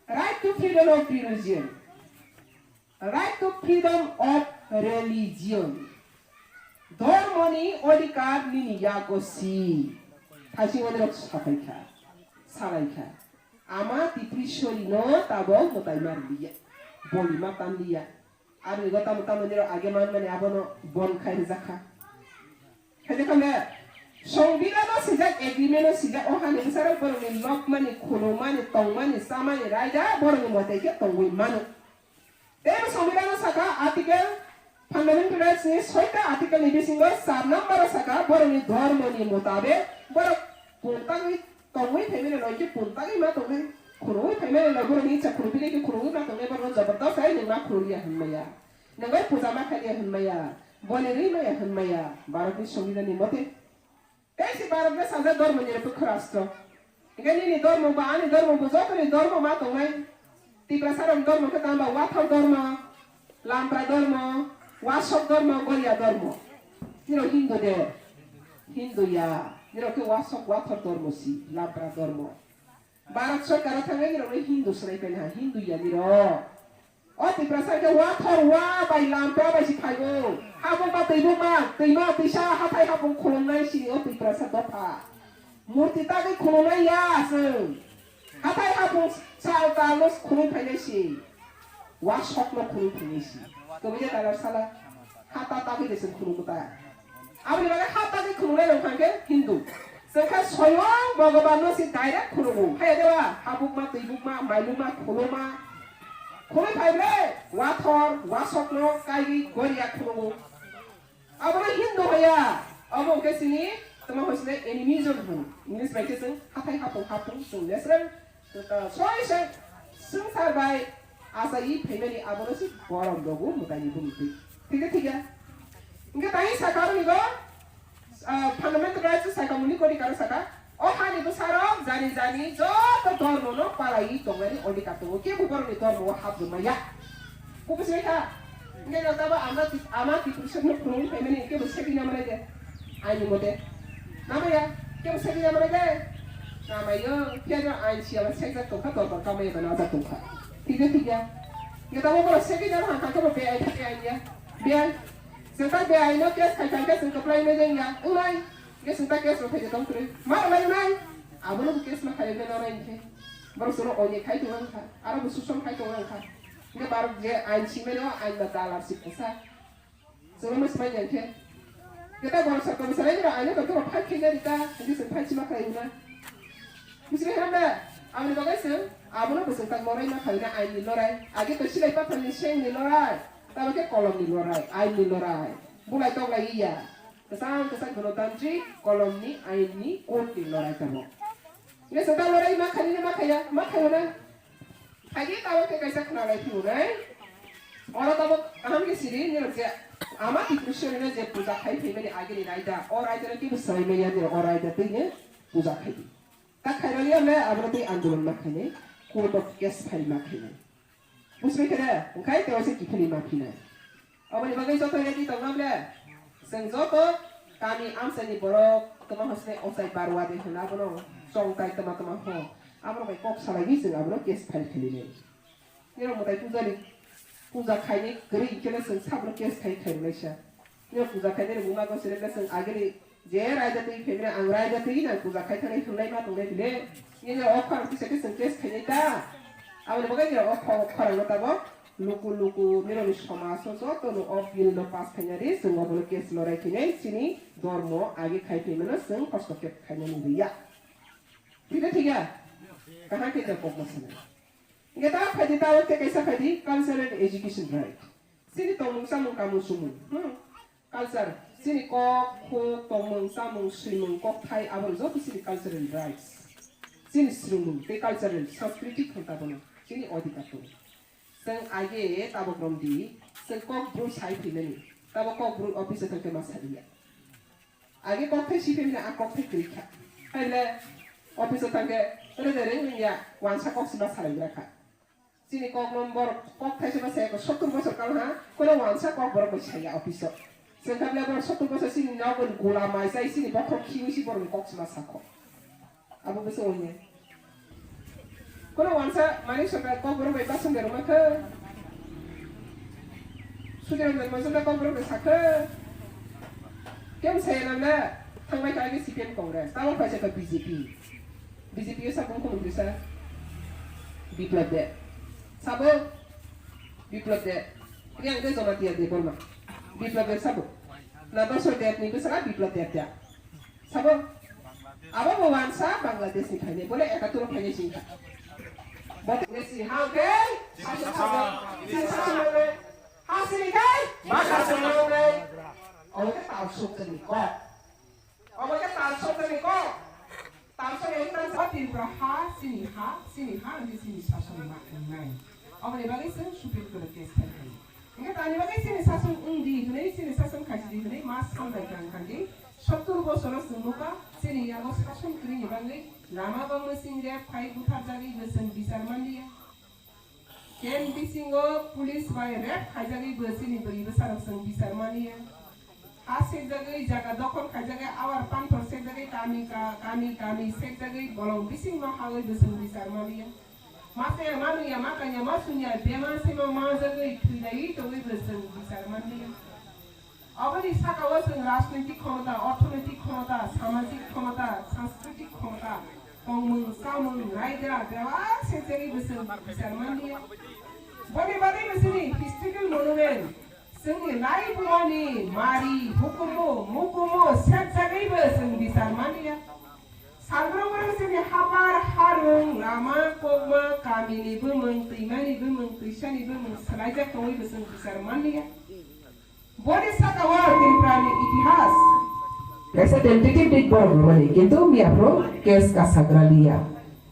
right to freedom of religion. Right to freedom of religion. Dhormoni odhikar nini yago si. Thaisingo nirok sapai kha, salai kha. Ama Tiprisori no tabok mwtai ma rwliya, boli ma tamliya. Aroni go tamo tamo nirok age man mani abono bon khai rijak kha. Khaide khamle, Songbidano swijak, agreement-o swijak, o hani bwsarok borokni nokmani, khulumani, tongmani, chamani raida borokni mote khe tongwi mano. Tei bo Songbidano saka, article, fundamental rights-ni soita article-ni bisingo char number-o saka, borokni dhormoni motabek borok pungtangwi tongwi phaimani loikhe pungtangwi ma tongnai, khulumwi phaimani loi borokni icha khulumwi khe khulumwi ma tongnai, borokno jabardast hai nwng ma khulumya hwnmaya. Nwng bai puja ma khailiya hwnmaya, boli rwi maya hwnmaya, Bharatni Songbidani mote. Tei si Bharat le sajak dhormo ni rwpwk khorastro. Hingke nini dhormo ba ani dhormo bo jotoni dhormo ma tongnai. Tiprasa rokni dhormo khe tamo ba Wathor dhormo, Lampra dhormo, Wasok dhormo, Goria dhormo. Nirok Hindu de, Hindu ya. Nirok khe Wasok Wathor dhormo si, Lampra dhormo. Bharat sorkar o thangwi nirok le Hindu swnai paina ha, Hindu ya nirok. O Tiprasa khe Wathor wa bai Lampra bai si phaigo. Habung ba twi buma, twima twisa hathai habung khulumnai si o Tiprasa dopha. Murti tagwi khulumnai ya chwng. Hathai habung sal tal no khulum phainai si. Wasok no khulum phainai si. Kwbwi de dalar sala. Hata tagwi de chwng khulum ta. Aboni bagwi hata tagwi khulumnai rok thang khe Hindu. Chwng khe soyong Bhagwan no si direct khulumgo. Haya de ba habukma, twibukma, mailuma, khuluma. Khulum phai ble Wathor, Wasok no kaigwi Goria khulumgo. Abono Hindu hoya. Abo hwnkhe chini tamo hoi sini animism hwn. English bai khe chwng hathai hapung hapung chwng nesreng. Soi se swngchar bai achai phaimani abono se borom rogo mwtaini bumtwi. Thik khe thik ya? Hingke tani saka roni go, ah, fundamental rights saka muni kori karo saka. O hani bwsarok jani jani joto dhormo no palai tongnani odhikar tongo. Kebo borokni dhormo o hap rwmaya. Kubui se kha. Hingke no tabo ama ti-, ama Tiprasa no phunugwi phaimani kebo segwi namanai de. Aini mote. Namaya, kebo segwi namanai de. Namayo, phiya no ain siyaba segjak tongkha, dorbar kamaya ba najak tongkha. Thik de thik ya. Hingke tabo borok segwi nang hangkha kebo be ai thak ain ya. Be ai. Chwng ta be ai no case khai khai khe chwng kwplai nai jeng ya. Wngnai. Hingke chwng ta case rok khai de tong kwrwi. Ma rwlai wngnai. Abono bo case ma khai de nai hingke. Borok chwngno oini khai tong wngkha. Aro bo susom khai tong wngkha. Hingke borok je ain simani o ain ba dalar si kasa. Chwngno swmai ya khe. Keta borok sa komisarai bwrok aino tongthogo phai khe nari ta, hwnkhe chwng phai chima khlai wngna. Bwswk hamya, aboni bagwi chwng abono bwswk tak lorai ma khlai na aini lorai. Age to silai patharni sengni lorai, tamo khe kolomni lorai, aini lorai. Bulai tonglai ya. Kwchang kwchang gonotantri kolomni aini courtni lorai tamo. Hwnkhe chwng ta lorai ma khlai na ma khaiya, ma khlaiya na. Phaidi tabok khe kaisa khwnalai phiyunai. Oro tabok kaham khe siri nirok je ama Tiprasarino je puja khai phaimani agini raida, o raidano kibo swlai manya nirok o raida twi ne puja khai di. Ta khairok ya le abono twi andolon ma khainai, court of case file ma khainai. Bujbai khe de, wngkhai tei waisa kiphilwi ma phinai. Aboni bagwi joto ready tongna ble. Chwng joto kami amchaini borok tongma hosne ochai barwa de hwnna abono chongtai tongma tongma ho. Abono bai kok salaiwi chwng abono case file khainai. Nirok mwtai pujari puja khainai kwrwi hwnkhe chwng sabro case khai khairwnaisa. Nirok puja khainai rwngma gosiri hwnkhe chwng agini je raida twi phaimani ang raida twi nang puja khai thangwi hwnlai ma tongnai bile. Nini o khorang kisa khe chwng case khainai ta. Aboni bagwi nini o kho-, khorang no tabok luku luku nirokni somaj o joto no o bill no pass khainani chwng obono case lorai khainai chini dormo age khai phaimano chwng hostokep khainani rwya. Thik na thik ya? Kaham khe kok ma sanai. Hingke ta phaidi ta o tei kaisa phaidi cultural education right. Chini tongmung chamung kamung sumung. Hmm. Culture, chini kok, khuk, tongmung, chamung, swimung, kokthai, abo joto chini cultural rights. Chini swrwngmung tei cultural, sanskriti thangta bono chini odhikar tongo. Chwng age tabok romdi, chwng Kokborok sai phaimani, tabok Kokborok office o thangkhe ma saliya. Age kokthai siphaimani, a kokthai kwrwi kha. Haile office o thangkhe rede reng wngya, wansa kok sima salaigra kha. Chini kok nombor kokthai sima saya ko sottur bosor kal ha, kono wansa Kokborok bai saya office o. Chwng kha bole borok sottur bosor chini nogo ni gola mai chai chini bokhok khiwi si borok ni kok sima sakho. Abo bwsa wngya. Kono wansa Manik Sarkar Kokborok bai basong berma khe. Sudiranjan Majumdar Kokborok bai sakhe. Kem saya nang na thangbai kha age C P M Congress. Tamo paisa ka B J P. B J P o sabo ko mungkisa. Biplab Deb. Sabo Biplab Deb. Yang de Jamatia Debbarma. Biplab Deb sabo. Na Dosoi Deb ni bwsala Biplab Deb da. Sabo, abo bo wansa Bangladesh ni phainai, bole ekatur phainai sing kha. Bo Bangladesh ni ha khe, sasa sabo, sing sasa sabo, ha sini khe, ma sasa sabo. Obo khe tal sokjani kok. Obo khe tal sokjani kok. Tal sokjani kok. Tripura ha, sini ha, sini ha, sini sason ma nai. Oboni bagwi chwng Supreme Court o case file khaio. Hingke tani bagwi chini sasong wng di hwnwi, chini sasong khaisi di hwnwi ma sanbai kha wngkha di, sottur bosoro chwng nukha, chini yago sasong kwrwini bagwi lama bangma chwng rep khai butharjagwi bo chwng bichar manliya. Ken bisingo police bai rep khaijagwi bo chini bwrwi bwsarok chwng bichar manliya. Ha sekjagwi, jaga dokhol khaijagwi, awar panthor sekjagwi, kami ka-, kami, kami sekjagwi, bolong bisingno hawi bo chwng bichar manliya. Ma se ma nungya, ma kanya, ma sunya, bema sema ma jagwi, thwilaiwi tongwi bo chwng bichar manliya. Aboni saka o chwng rajnoitik khomota, orthonoitik khomota, samajik khomota, sanskriti khomota, tongmung, chamung, raida, bebak se jagwi bo chwng bichar manliya. Boni bagwi bo chini historical monument, chwngni lai bumani mari, hukumu, mukumu, sep jagwi bo chwng bichar manliya. Salbrong brong chini hapar, harung, lama, kokma, kamini bumung, twimani bumung, twisani bumung swlaijak tongwi bo chwng bichar manliya. Boni saka o Tripura ni itihas. Kaisa tentative date borok rwmani, kintu miyaphuru case kasagra liya.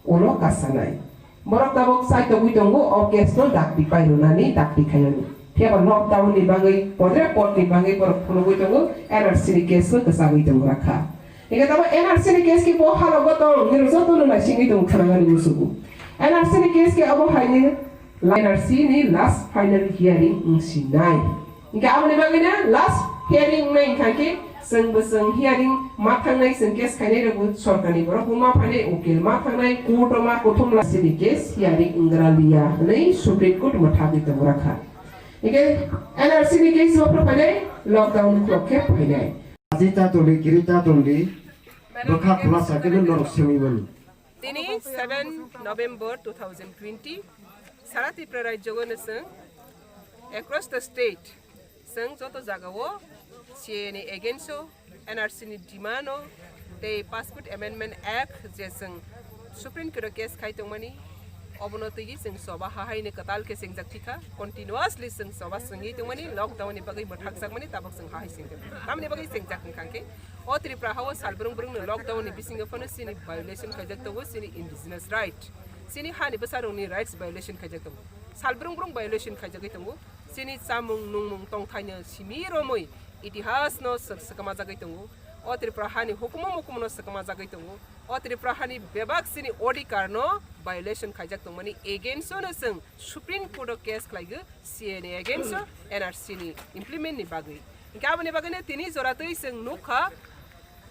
Ulo kasanai. Borok tabuk chai togwi tongo, o case no dakti pai rwnani, dakti khainani. Phiya ba lockdown ni bagwi, podre pod ni bagwi borok phunugwi tongo, N R C ni case no kwchagwi tongo rakha. Hingke tamo N R C ni case ki bo halogo tong, nirok joto no naisingwi tong thanangani musugo. N R C ni case ki abo haini N R C ni last final hearing wngsinai. Hingke aboni bagwi no last hearing wngnai hingkha khe chwng bo chwng hearing ma thangnai, chwng case khainai rokbo sorkarni borok bo ma phainai, ukil ma thangnai, court o ma kuthum la chini case hearing wnggra liya hwnwi Supreme Court mwthagwi tongo rakha. Hingke N R C ni case bo phano phainai, lockdown khulok khe phainai. Aji ta tongdi, kiri ta tongdi, bwkha khulasa khe norok sengwi mani. Tini seven November two thousand twenty, sara Tripura rajyo no chwng across the state chwng joto jaga o C A A ni against o, N R C ni demand o, tei Passport Amendment Act je chwng Supreme Court o case khai tongmani, obono twiwi chwng choba hahaini kwtal khe chengjak thikha, continuously chwng choba chwngwi tongmani, lockdown ni bagwi mwthakjakmani tabok chwng hahai chengjak. Tamni bagwi chengjak wngkha khe, o Tripura hao salbrung brung no lockdown ni bisingo phano chini violation khaijak tongo, chini indigenous right, chini hani bwsarokni rights violation khaijak tongo, salbrung brung violation khaijagwi tongo, chini chamung nungmung tongthaino simi romwi itihas no swk-, swkmajagwi tongo, o Tripura hani hukumu mukumu no swkmajagwi tongo, o Tripura hani bebak chini odhikar no violation khaijak tongmani against o no chwng Supreme Court o case khlaigo C A A ni against o N R C ni implement ni bagwi. Hingke aboni bagwino tini jora twi chwng nukha,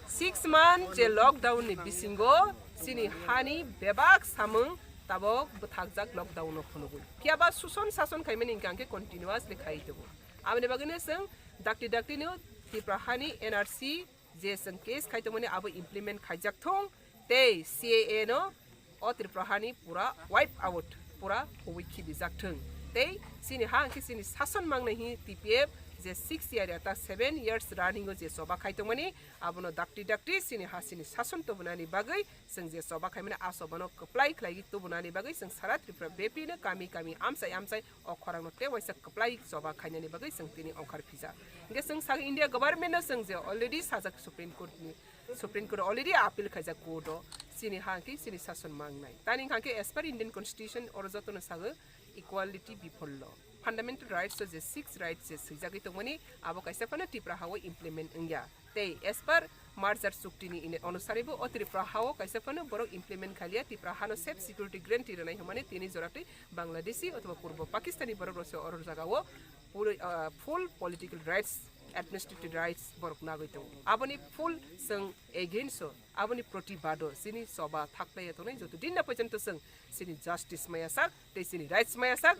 six month je lockdown ni bisingo chini hani bebak samung tabok bwthakjak lockdown no phunugwi. Phiya ba suson sason khaimani hingka hingke continuously khai tongo. Aboni bagwino chwng dakti dakti no Tripura hani N R C je chwng case khai tongmani abo implement khaijak thung tei C A A no o Tripura hani pura wipe out, pura huwi khibijak thung. Tei chini ha hwnkhe chini sason mangnai hi T P F je six year ya ta seven years running o je choba khai tongmani, abono dakti dakti chini ha chini sason tubunani bagwi chwng je choba khaimani a chobano kwplai khlaiwi tubunani bagwi chwng sara Tripura bepino kami kami amchai amchai o khorangno tei waisa kwplai choba khainani bagwi chwng tini ongkhar phijak. Hingke chwng saka India government no chwng je already sajak Supreme Court ni Supreme Court already appeal khaijak court o, chini hangke chini sason mangnai. Tani hangke as per Indian Constitution oro jotono sago equality before law. Fundamental rights o je six rights je swijagwi tongmani, abo kaisa phano Tipra hao implement wngya. Tei as per merger chukti ni ine onusari bo o Tripura hao kaisa phano borok implement khaliya, Tripura hano safe security guarantee rwnai hwnmani tini joratwi Bangladeshi othoba Purbo Pakistani borok rokse oro jagao puri, ah, full political rights, administrative rights borok nagwi tongo. Aboni full chwng against o, aboni protibado chini choba thaklaiya tongnai joto din na porjonto chwng chini justice maya sak tei chini rights maya sak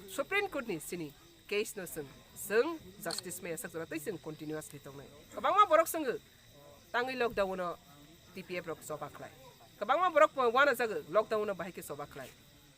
Supreme Court ni chini case no chwng, chwng justice maya sak jora tei chwng continuously tongnai. Kwbangma borok chwngwi tangwi lockdown o T P F rok choba khlai. Kwbangma borok bo uanajago lockdown o bahai khe choba khlai.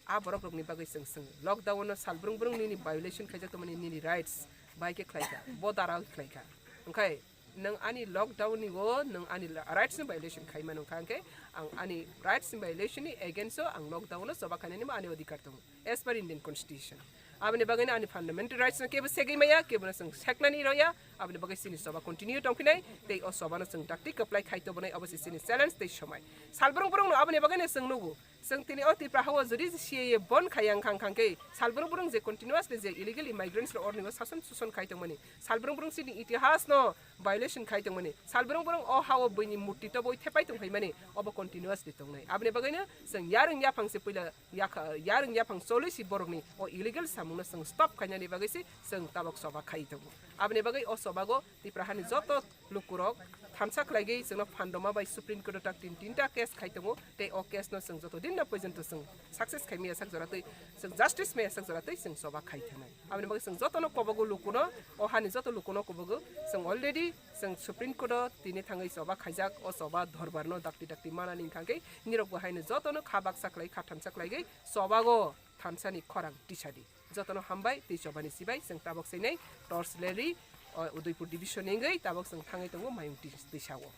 A borok rokni bagwi chwng swng lockdown o sal brung brung nini violation khaijak tongmani nini rights bahai khe khlaikha, bo dara khlaikha. Hwnkhe nwng ani lockdown ni o nwng ani la-, rights ni violation khai mano wngkha, hwnkhe ang ani rights ni violation ni against o ang lockdown o choba khainani bo ani odhikar tongo as per Indian Constitution. Aboni bagwi no ani fundamental rights no kebo segwi maya, kebo no chwng seknani roya, aboni bagwi chini choba continue tongphinai, tei o choba no chwng dakti kwplai khai tobonai, obo se chini challenge tei somai. Sal brung brung no aboni bagwi no chwng nugo, chwng tini o Tripura hao jodi C A A bon khai ang khang khang khe, sal brung brung je continuously je illegal immigrants rok orni o sason suson khai tongmani, sal brung brung chini itihas no violation khai tongmani, sal brung brung o hao buini murti toboi thepai tongphaimani, obo continuously tongnai. Aboni bagwi no chwng yarwng yaphang se puila yakha, yarwng yaphang cholwi si borokni o illegal samungno chwng stop khainani bagwi si chwng tabok choba khai tongo. Aboni bagwi o chobago Tripura hani joto lukurok thansa khlaigwi chwngno phandoma bai Supreme Court o tak tin tinta case khai tongo, tei o case no chwng joto din na porjonto chwng success khai maya sak jora tei chwng justice maya sak jora tei chwng choba khai thanai. Aboni bagwi chwng jotono kobogo lukuno, o hani joto lukuno kobogo chwng already chwng Supreme Court o tini thangwi choba khaijak, o choba dorbar no dakti dakti manani wngkha khe nirok bo haino jotono kha baksa khlai kha thansa khlaigwi chobago thansani khorang tisadi. Jotono hambai tei chobani sibai chwng tabok seinai torch rally, o, Udaipur division ni wngwi tabok chwng thangwi tongo Mayung tis-, tisa o.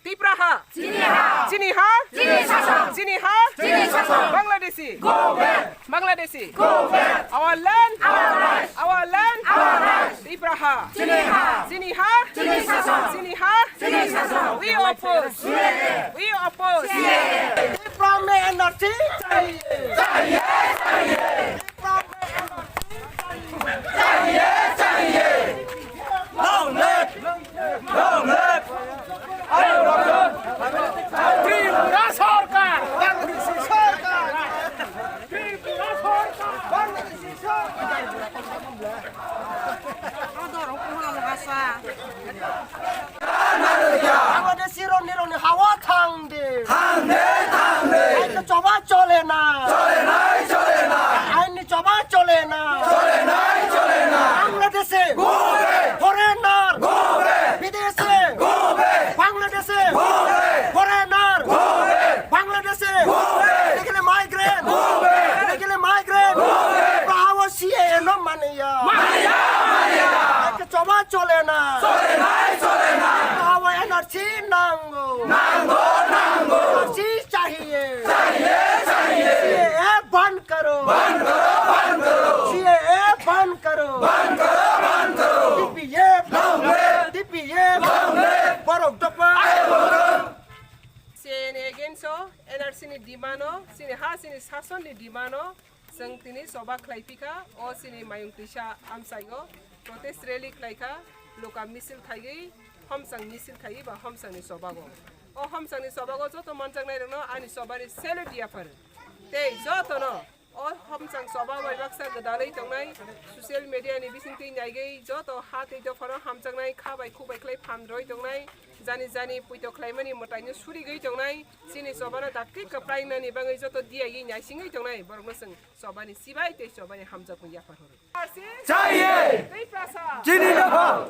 Tipra ha! Chini ha! Chini ha! Chini sason! Chini ha! Chini sason! Bangladeshi! Go back! Bangladeshi! Go back! Our land! Our rights! Our land! Our rights! Tipra ha! Chini ha! Chini ha! Chini sason! Chini ha! Chini sason! We oppose! C A A! We oppose! C A A! Tipra mein N R C chahiye! Chahiye! Chahiye! Tipra mein N R C chahiye! Chahiye! Chahiye! Long live! Long live! Tripura sorkar! Bangladeshi sorkar! Tripura sorkar! Bangladeshi sorkar! Bangladeshi rokni rokni hawa thangde! Thangde, thangde! Aini choba chole na! Chole nai, chole nai! Aini choba chole na! Chole nai, chole nai! Bangladeshi! Go back! Foreigner! Go back! Bidesi! Go back! Bangladeshi! Go back! Foreigner! Go back! Bangladeshi! Go back! Illegal migrant! Go back! Illegal migrant! Go back! Bahawa C A A no maniya! Maniya! Maniya! Aini choba chole na! Chole nai, chole nai! Bahawa N R C nango! Nango, nango! N R C chahiye! Chahiye, chahiye! C A A band karo! Band karo, band karo! C A A band karo! Band karo, band karo! T P F! Long live! T P F! Long live! Borok dopha! Ayo borok! C A A ni against o, N R C ni demand o, chini ha, chini sason ni demand o, chwng tini choba khlai phi kha, o chini Mayung Tisa amchai o protest rally khlai kha, loka misil khaiwi, homchang misil khaiwi ba homchang ni choba go. O homchang ni choba go joto manjaknai rokno ani choba ni salute yaphar. Tei joto no o homchang choba bai baksa gwdalwi tongnai, social media ni bisingtwi naigwi joto ha tei dophano hamjaknai, kha bai khuk bai khlai phan roi tongnai, jani jani puito khlaimani mwtaino surigwi tongnai, chini choba no dakti kwplai nani bagwi joto diyagwi naisingwi tongnai, borokno chwng chobani sibai tei chobani hamjakmung yaphar horo. Chahiye! Tei prasa! Chini dopha!